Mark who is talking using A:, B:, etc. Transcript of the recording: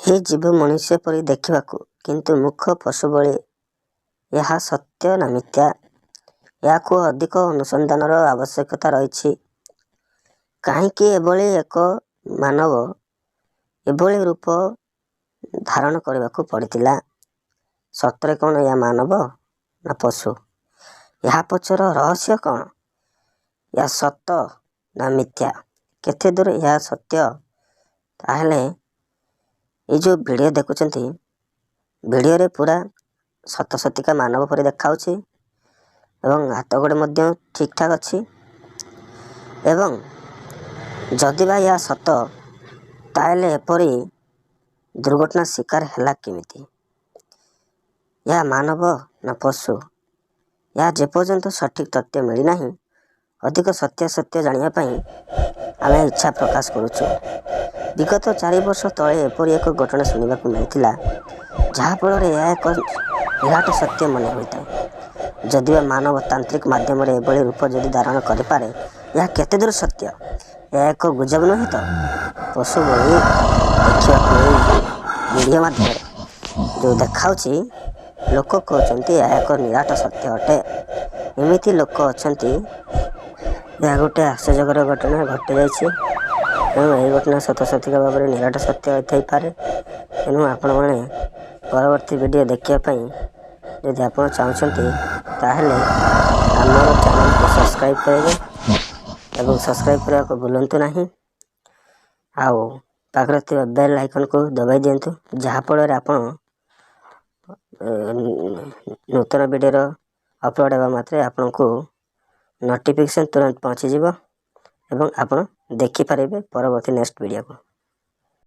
A: ଏହି ଜୀବ ମନୁଷ୍ୟ ପରି ଦେଖିବାକୁ, କିନ୍ତୁ ମୁଖ ପଶୁ ଭଳି। ଏହା ସତ୍ୟ ନା ମିଥ୍ୟା, ଏହାକୁ ଅଧିକ ଅନୁସନ୍ଧାନର ଆବଶ୍ୟକତା ରହିଛି। କାହିଁକି ଏଭଳି ଏକ ମାନବ ଏଭଳି ରୂପ ଧାରଣ କରିବାକୁ ପଡ଼ିଥିଲା? ସତରେ କ'ଣ ଏହା ମାନବ ନା ପଶୁ? ଏହା ପଛର ରହସ୍ୟ କ'ଣ? ଏହା ସତ ନା ମିଥ୍ୟା? କେତେ ଦୂର ଏହା ସତ୍ୟ? ତାହେଲେ ଏଇ ଯେଉଁ ଭିଡ଼ିଓ ଦେଖୁଛନ୍ତି, ଭିଡ଼ିଓରେ ପୁରା ସତ ସତିକା ମାନବ ପରି ଦେଖାଉଛି ଏବଂ ହାତ ଗୋଡ଼ ମଧ୍ୟ ଠିକ୍ ଠାକ୍ ଅଛି। ଏବଂ ଯଦି ବା ଏହା ସତ, ତାହେଲେ ଏପରି ଦୁର୍ଘଟଣା ଶିକାର ହେଲା କେମିତି? ଏହା ମାନବ ନା ପଶୁ? ଏହା ଯେପର୍ଯ୍ୟନ୍ତ ସଠିକ୍ ତଥ୍ୟ ମିଳିନାହିଁ, ଅଧିକ ସତ୍ୟାସତ୍ୟ ଜାଣିବା ପାଇଁ ଆମେ ଇଚ୍ଛା ପ୍ରକାଶ କରୁଛୁ। ବିଗତ 4 ବର୍ଷ ତଳେ ଏପରି ଏକ ଘଟଣା ଶୁଣିବାକୁ ମିଳିଥିଲା, ଯାହାଫଳରେ ଏହା ଏକ ନିରାଟ ସତ୍ୟ ମନେ ହୋଇଥାଏ। ଯଦି ବା ମାନବ ତାନ୍ତ୍ରିକ ମାଧ୍ୟମରେ ଏଭଳି ରୂପ ଯଦି ଧାରଣ କରିପାରେ, ଏହା କେତେ ଦୂର ସତ୍ୟ? ଏହା ଏକ ଗୁଜବ ନୁହେଁ ତ? ପଶୁ ଭଳି ଦେଖିବାକୁ ଏଇ ଭିଡ଼ିଓ ମାଧ୍ୟମରେ ଯେଉଁ ଦେଖାଉଛି, ଲୋକ କହୁଛନ୍ତି ଏହା ଏକ ନିରାଟ ସତ୍ୟ ଅଟେ। ଏମିତି ଲୋକ ଅଛନ୍ତି। ଏହା ଗୋଟେ ଆଶ୍ଚର୍ଯ୍ୟକର ଘଟଣା ଘଟିଯାଇଛି। ତେଣୁ ଏହି ଘଟଣା ସତ ସତିକା ଭାବରେ ନିରାଟ ସତ୍ୟ ହୋଇଥାଇପାରେ। ତେଣୁ ଆପଣମାନେ ପରବର୍ତ୍ତୀ ଭିଡ଼ିଓ ଦେଖିବା ପାଇଁ ଯଦି ଆପଣ ଚାହୁଁଛନ୍ତି, ତାହେଲେ ଆମର ଚ୍ୟାନେଲକୁ ସବସ୍କ୍ରାଇବ୍ କରିବେ ଏବଂ ସବସ୍କ୍ରାଇବ୍ କରିବାକୁ ଭୁଲନ୍ତୁ ନାହିଁ। ଆଉ ପାଖରେ ଥିବା ବେଲ୍ ଆଇକନ୍କୁ ଦବାଇ ଦିଅନ୍ତୁ, ଯାହାଫଳରେ ଆପଣ ନୂତନ ଭିଡ଼ିଓର ଅପଲୋଡ଼ ହେବା ମାତ୍ରେ ଆପଣଙ୍କୁ ନୋଟିଫିକେସନ୍ ତୁରନ୍ତ ପହଞ୍ଚିଯିବ ଏବଂ ଆପଣ ଦେଖିପାରିବେ ପରବର୍ତ୍ତୀ ନେକ୍ସଟ ଭିଡ଼ିଓକୁ।